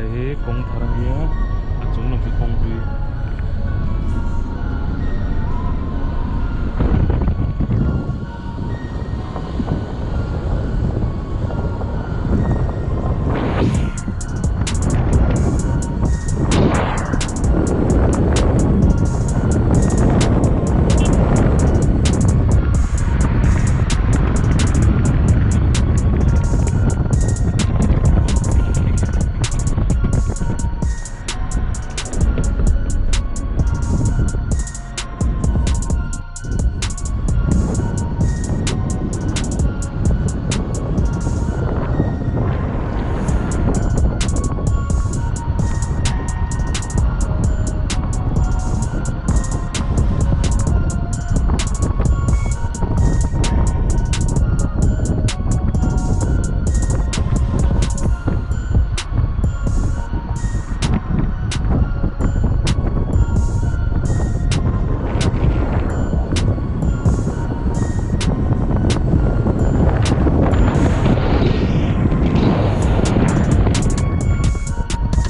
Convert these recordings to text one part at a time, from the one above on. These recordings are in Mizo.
Hei hi kawng thar a nia a chung lam hi kawng hlui.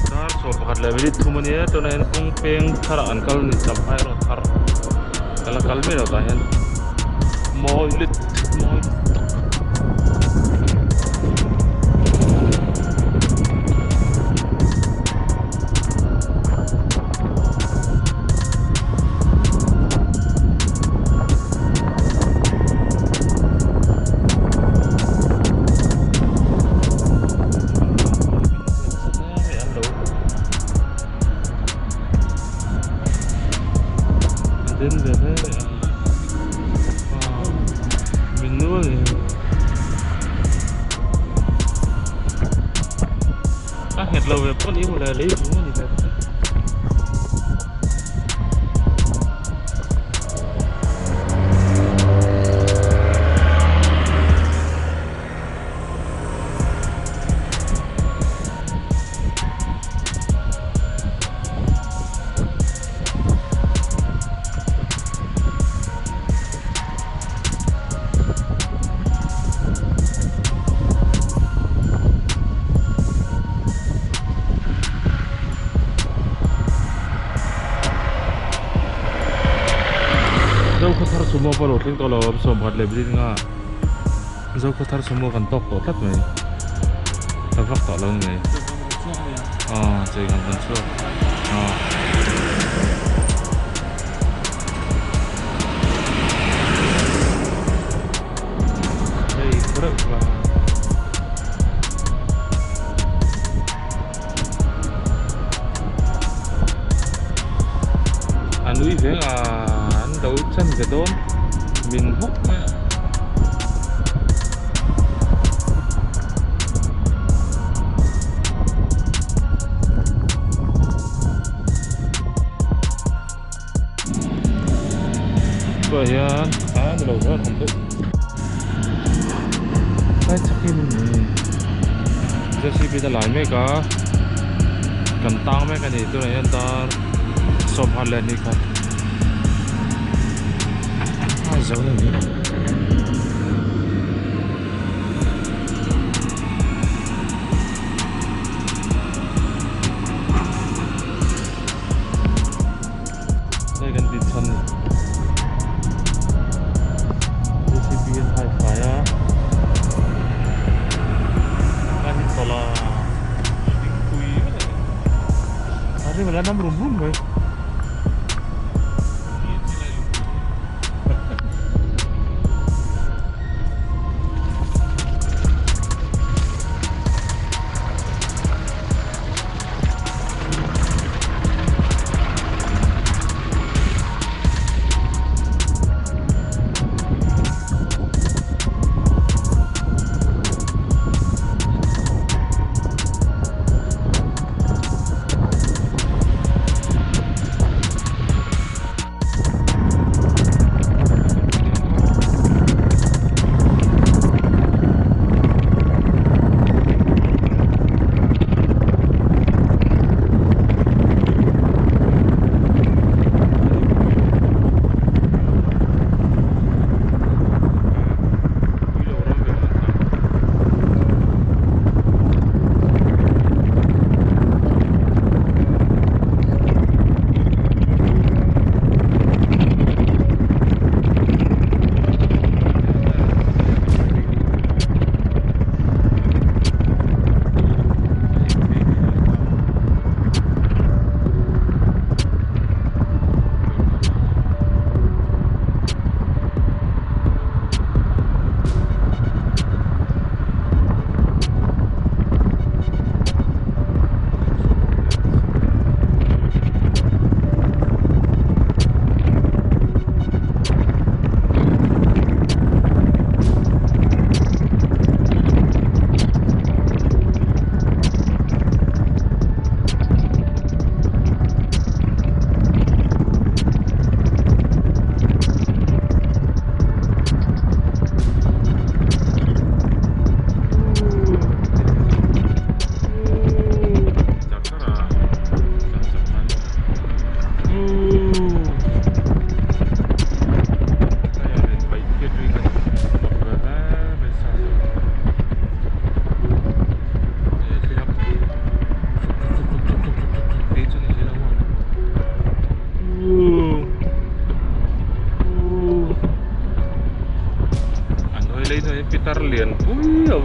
Dar sawm pakhat leh minute thum a nia tunah hian kawng peng tharah an kal a ni champhai road thar ka la kal miah lo tah hian mawi lutuk mawi lutuk. A nghet lo ve pawh ni mawle lei vung a ni ve bawk a. Zokhawthar sumo pawh lo thleng tawh lo a sawm pakhat leh bitin nga Zokhawthar sumo kan tawk tawh tlat mai ta vak tawh lo ni mai aw chei kan kan chhuak aw. Hei khaw reuh va. A nui veng a an lo chan ve dawn min hawk mai a. Tah hian a ni lo hian awm deuh tlai chhakin J C B te lai mek a kan tang mek a ni tunah hian dar sawmkhat leh ni khat a zo na ni. Hei kan tih chhan J C B an hai fai a a ni tawlh a thingpui vek a ni a rim a la nam rum rum mai.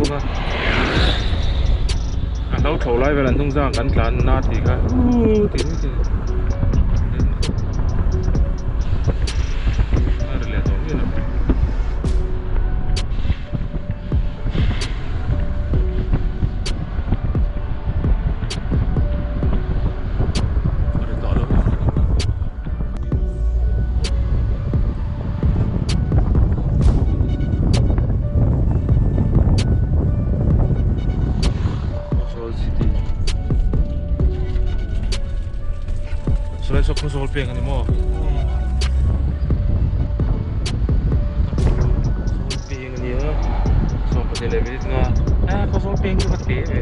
bawk a a hlo tho lai vel an hnung zang kan tlan na tih kha uuh tih mai thei a ri leh tawh miah lo. A ri tawh lo. Khawzawl city Saw saw Khawzawl peng ani maw Khawzawl peng ani a 12 leh minute nga eh Khawzawl peng chu ka te ve.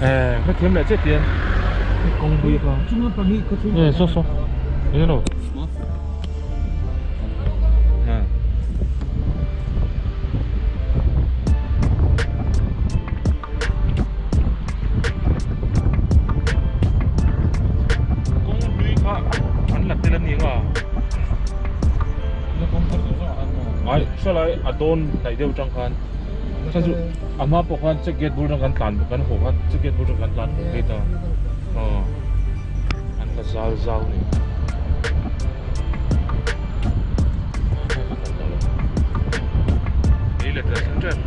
Eh, cái thiếm lại chết tiền. Công việc à? Eh, so so. Như thế nào? À. Công lui kha an la tel ani nga. Ai, sao lại a don nai deuh tang khan. Sa chu ama pawh khan check gate bul tang kan tlan kan haw khan check gate bul tang kan tlan phei ta. Aw an la zal zau ni. Ei le tel thleng tep.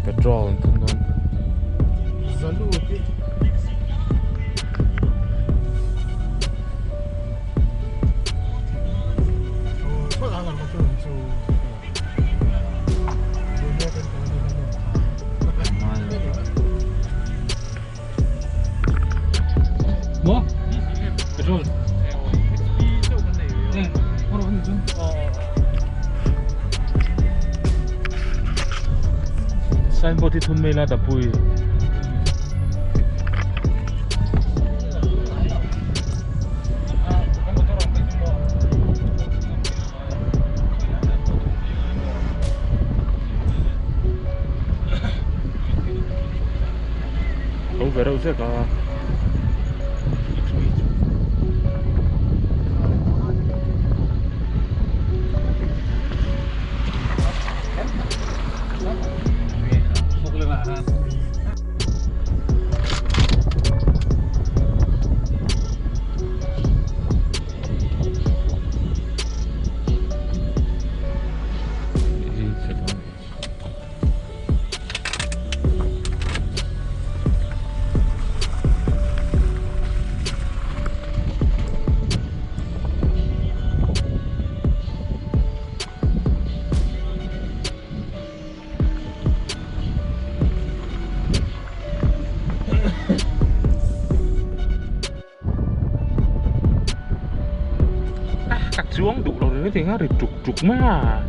Petrol an thun dawn. Maw? Petrol. Signboard hi thun mai ila dapui. Ho ve reuh zek a. Chuang duh lo reng reng a ri tuk tuk mai a.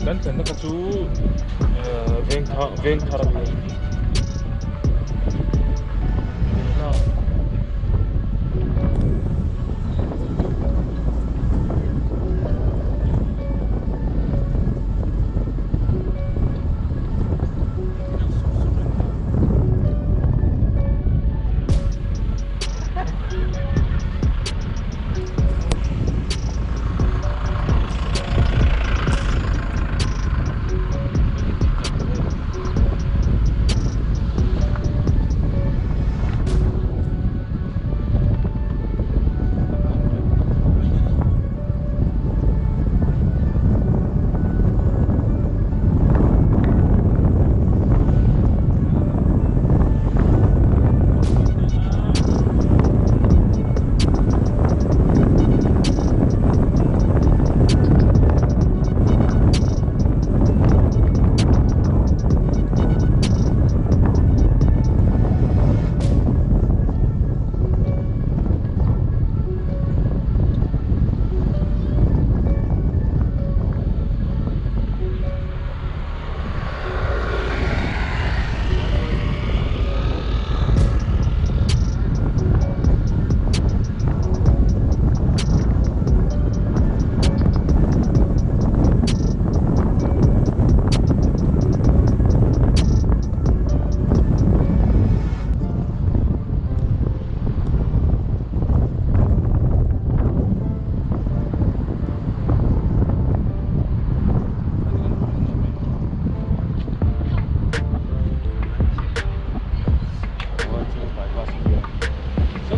Kan thlenna kha chu veng thar a ni.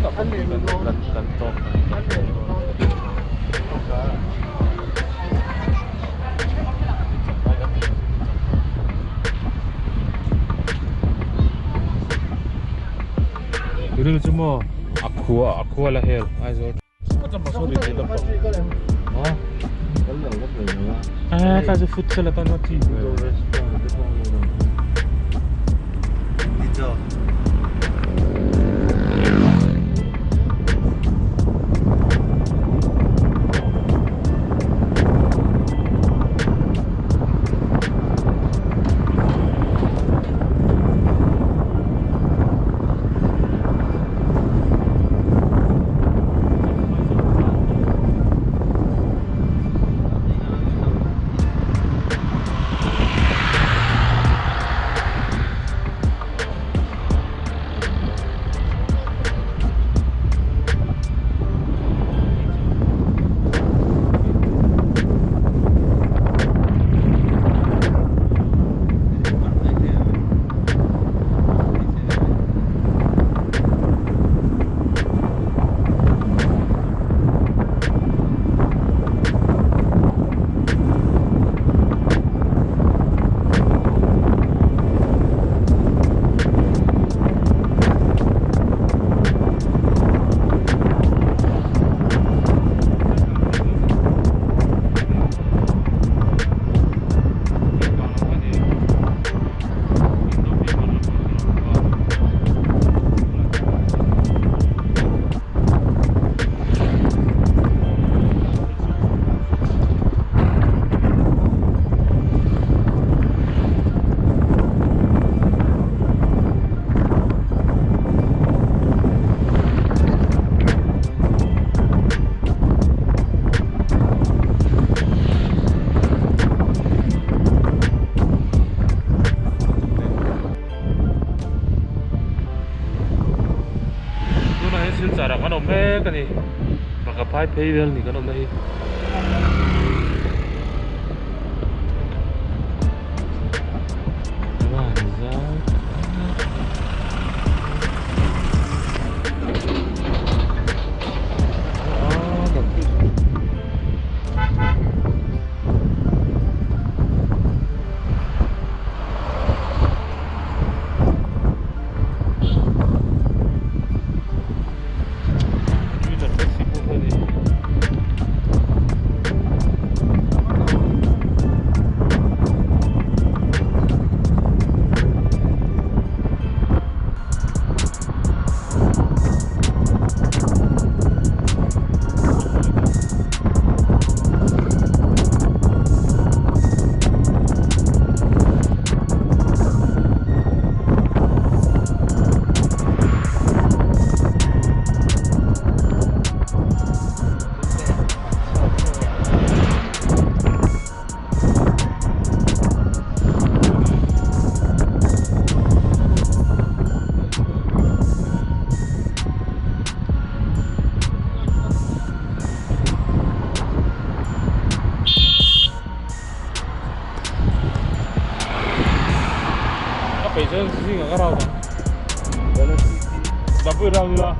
Tunah kawngpui kan kan kan tawk kan tawk dawn. Tuna chu maw a khua a khua la hel Aizawl a ta chu futsal atan a chi Tunah hian Silchar ah kan awm mek a ni baka phai phei vel ni kan awmna hi. 北京是个绕的，那不绕的。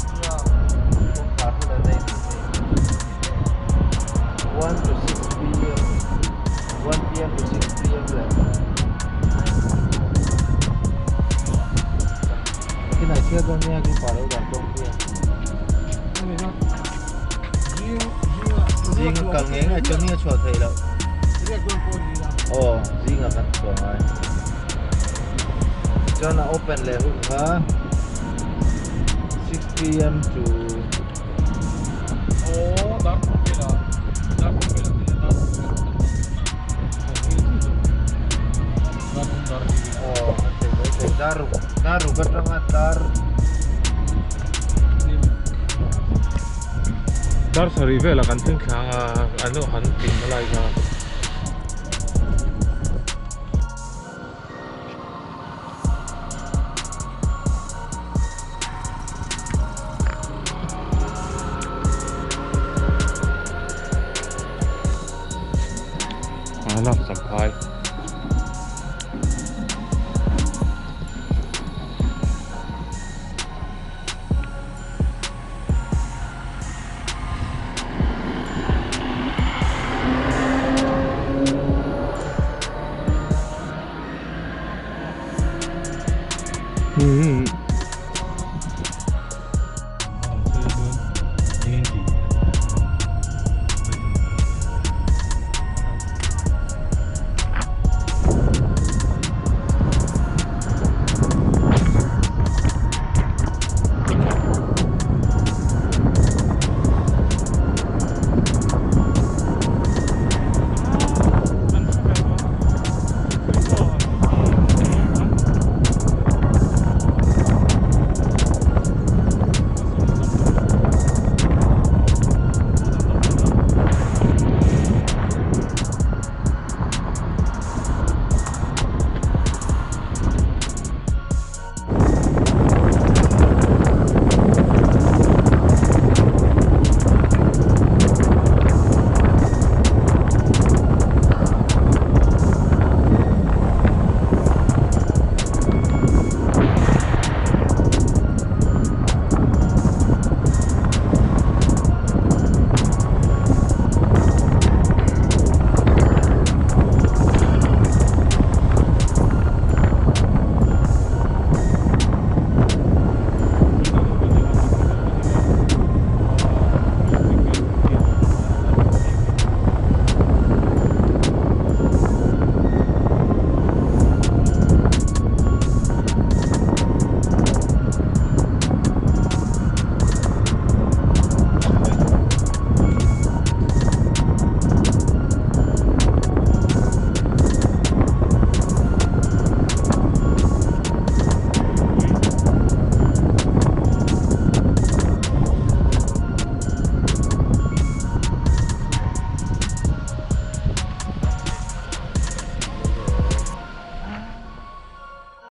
1 to 6 p.m. 1 p.m. to 6 p.m. लेकिन ऐसी दुनिया की पढ़ेगा क्योंकि riêng cần nghĩ là cho nghe chuột thì đâu ồ riêng là cần chuột rồi cho nó open lệ hụt hả 6 p.m. to Daru, daru, dar. Dar sari vela kan thing khang a anu han tin malai ka. Anak sampai. Hmm.